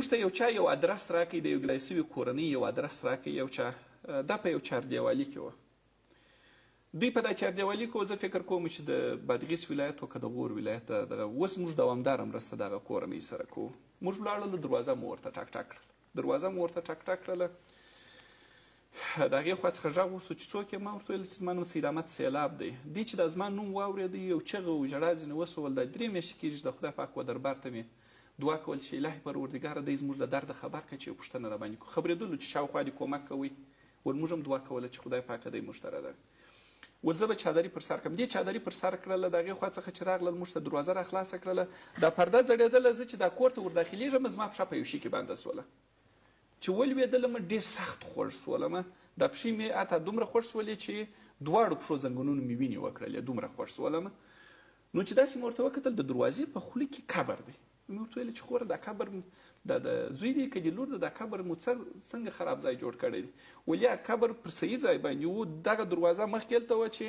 موږ ته یو چا یو ادرس راکړي، د یو ګلای سوي کورنۍ یو ادرس راکړي یو چا، دا په یو چاردیوالي کې وه. دوی په دا چاردیوالي کې، زه فکر کوم چې د بادغیس ولایت او که د غور ولایت دغه، اوس موږ دوامداره مرسته دغه کورنۍ سره کوو. موږ ولاړلو، دروازه مو ورته ټک ټک کړل، دروازه مو ورته ټک ټک کړله. د هغې خوا څخه غږ وسو چې څوک یې؟ ما ورته ویل چې زما نوم سید احمد سیلاب دی. دی چې دا زما نوم واورېدی یو چغه او ژړا ځینې وسول. دا 3 میاشتې کېږي چې د خدای پاک و دربار ته مې دعا کول چې الهي پروردګاره دی زموږ له درده خبر کړه چې یو پوښتنه راباندې کړو. خبرېدلو چې شاوخوا دې کومک کوئ، ول موږ هم دعا کوله چې خدای پاکه دی موږ ته را ول زه به چادري پر سر کړم. دې چادري پر سر کړله، د هغې خوا څخه چې راغلل موږ ته دروازه را خلاصه کړله، دا پرده ځړېدله. زه چې دا کور ته ورداخلېږم زما پښه په یو شي کې بنده سوله، چې ولوېدلم ډېر سخت خوږ سولم. دا پښې مې حتی دومره خوږ سولې چې دواړو پښو زنګونونو مې وینې وکړلې، دومره خوږ سولم. نو چې داسې مې ورته وکتل د دروازې په خوله کې قبر دی. مې ورته ویل چې خوره دا قبر دا د زوی دی که د لور ده، دا قبر مو څنګه خراب ځای جوړ کړی دی؟ ولې هغه قبر پر صحیح ځای باندې و. دغه دروازه مخکې هلته وه چې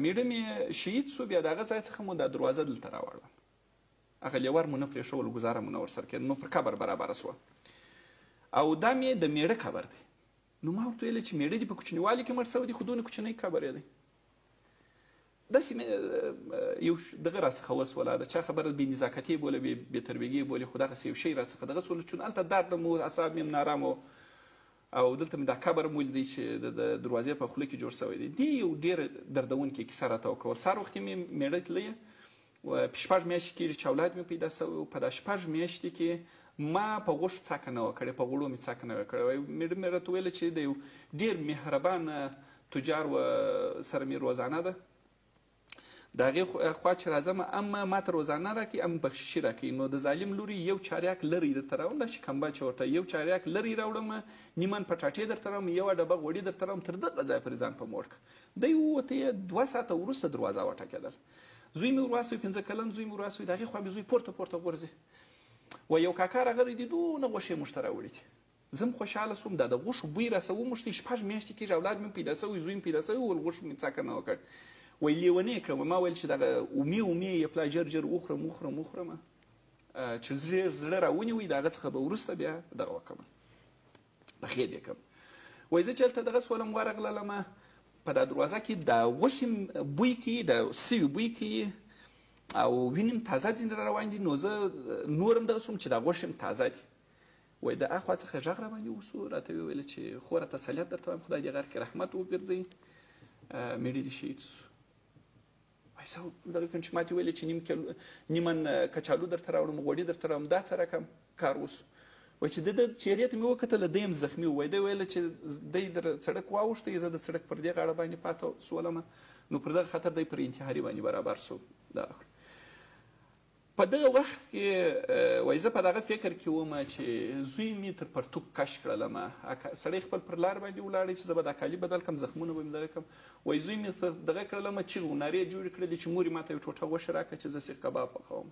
میړه مې شهید سو، بیا د هغه ځای څخه مو دا دروازه دلته راوړله. هغه لیور مو نه پرېښول، ګزاره مو نه ورسره کېده، نو پر قبر برابره سوه. او دا مې د میړه قبر دی. نو ما ورته ویل چې میړه دې په کوچنیوالي کې مړ سوی دی، خو دونه کوچنی قبر یې دی. داسې مې یو دغه راڅخه وسوله، د چا خبره بې نزاکتې بوله، بې تربیګې بولې، خو دغسې یو شی راڅخه دغه سوله. چون هلته درد مو اعصاب مې هم نارام و، او دلته مې دا قبر هم ولیدی چې د دروازې په خوله کې جوړ سوی دی. دې یو ډېره دردونکې کیسه راته وکړه. سهار وختي مې میړه تللی و، 6 میاشتې کېږي چې اولاد مې پیدا سوی و. په دا 6 میاشتې کې ما په غوښو څکه نه وه کړې، په غوړو مې څکه نه وه کړې. وایي میړه مې راته ویل چې د یو ډېر مهربانه تجار و سره مې روزانه ده، د هغې خوا چې راځم اما ما ته روزانه راکوي ام بخششي راکوي. نو د ظالم لوري یو چاریاک لرې درته راوړم، داسې کمبه چې ورته یو چاریاک لرې راوړم، نیمن پټاټې درته راوړم، یوه ډبه غوړي درته راوړم، تر دغه ځای پورې ځان په موړ کړه. دی ووتی، 2 ساعته وروسته دروازه وټکېدل. زوی مې ورواستوی، 5 کلن زوی مې ورواستوی، د هغې خوا مې زوی پورته پورته غورځي. و یو کاکا راغلی دی، دونه غوښې موږ ته راوړي دي. زه هم خوشحاله سوم، دا د غوښو بوی راسه وموښتی. 6 میاشتې کېږي اولاد مې پیدا سوی، زوی مې پیدا سوی، ول غوښو مې څکه نه وکړ. وایي لیونی کړم. ما ویل چې دغه اومې اومې یې پلا ژر ژر وخورم وخورم وخورم، چې زړه را ونیوي، د هغه څخه به وروسته بیا دغه وکړم، پخې به یې کړم. وایي زه چې هلته دغه سولم ورغللم، په دا دروازه کې د غوښې بوی کوي، د سوي بوی کوي، او وینې هم تازه ځینې را روان دي. نو زه نور هم دغه سوم چې دا غوښې هم تازه دي. وایي د اخوا څخه غږ را باندې وسو، راته ویې ویل چې خوره تسلیت درته وایم، خدای دې غر کې رحمت وګرځوي، میړه دې شهید سو. وایي زه دغه کوم چې ما ته ویل چې نیم کیلو نیمن کچالو درته راوړم، غوړي درته راوړم، دا څه رقم کار وسو. وایي چې د ده څېرې ته مې وکتله، دی هم زخمي و. وایي دی ویل چې دی در سړک واوښتی، زه د سړک پر دې غاړه باندې پاته سولم، نو پر دغه خاطر دی پر انتحاري باندې برابر سو. دا په دغه وخت کې وایي زه په دغه فکر کې وم چې زوی مې تر پرتوګ کش کړلم. سړی خپل پر لار باندې ولاړی چې زه به دا کالي بدل کړم، زخمونه به مې دغه کړم. وایي زوی مې تر دغه کړلم، چیغې و نارې جوړې کړلې چې مورې ما ته یو ټوټه غوښه راکړه چې زه سیخ کباب پخوم.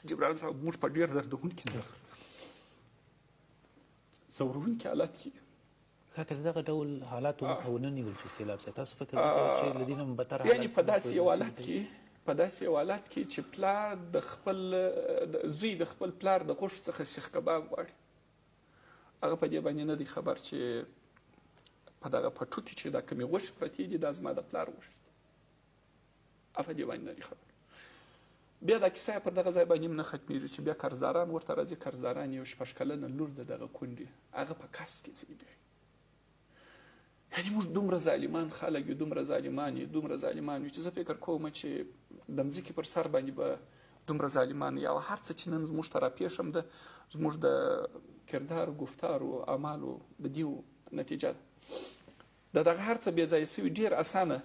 جبران صاحب موږ په ډېر دردونکي ځورونکي حالت کې. ښه، که دغه ډول حالاتو مخه ونه نیول شي سیلاب صاحب، تاسو فکر وکړئ چې له دې نه بدتر حالت یعنې په داسې یو حالت کې، په داسې یو حالت کې چې پلار د خپل زوی د خپل پلار د غوښو څخه سیخ کباب غواړي، هغه په دې باندې نه دی خبر چې په دغه پټو کې چې دا کومې غوښې پرتې دي دا زما د پلار غوښې دي، هغه په دې باندې نه دی خبر. بیا دا کیسه پر دغه ځای باندې هم نه ختمېږي چې بیا قرضداران ورته راځي. قرضداران یو 6 کلنه لور د دغه کونډې هغه په قرض کې ځینې بیایي. یعنې موږ دومره ظالمان خلک یو، دومره ظالمان یو، دومره ظالمان یو چې زه فکر کوم چې د مځکې پر سر باندې به دومره ظالمان یو. او هر څه چې نن زموږ ته راپېښ هم ده، زموږ د کردار، ګفتار او اعمالو د دیو نتیجه ده. د دغه هر څه بې ځایه سوي ډېر اسانه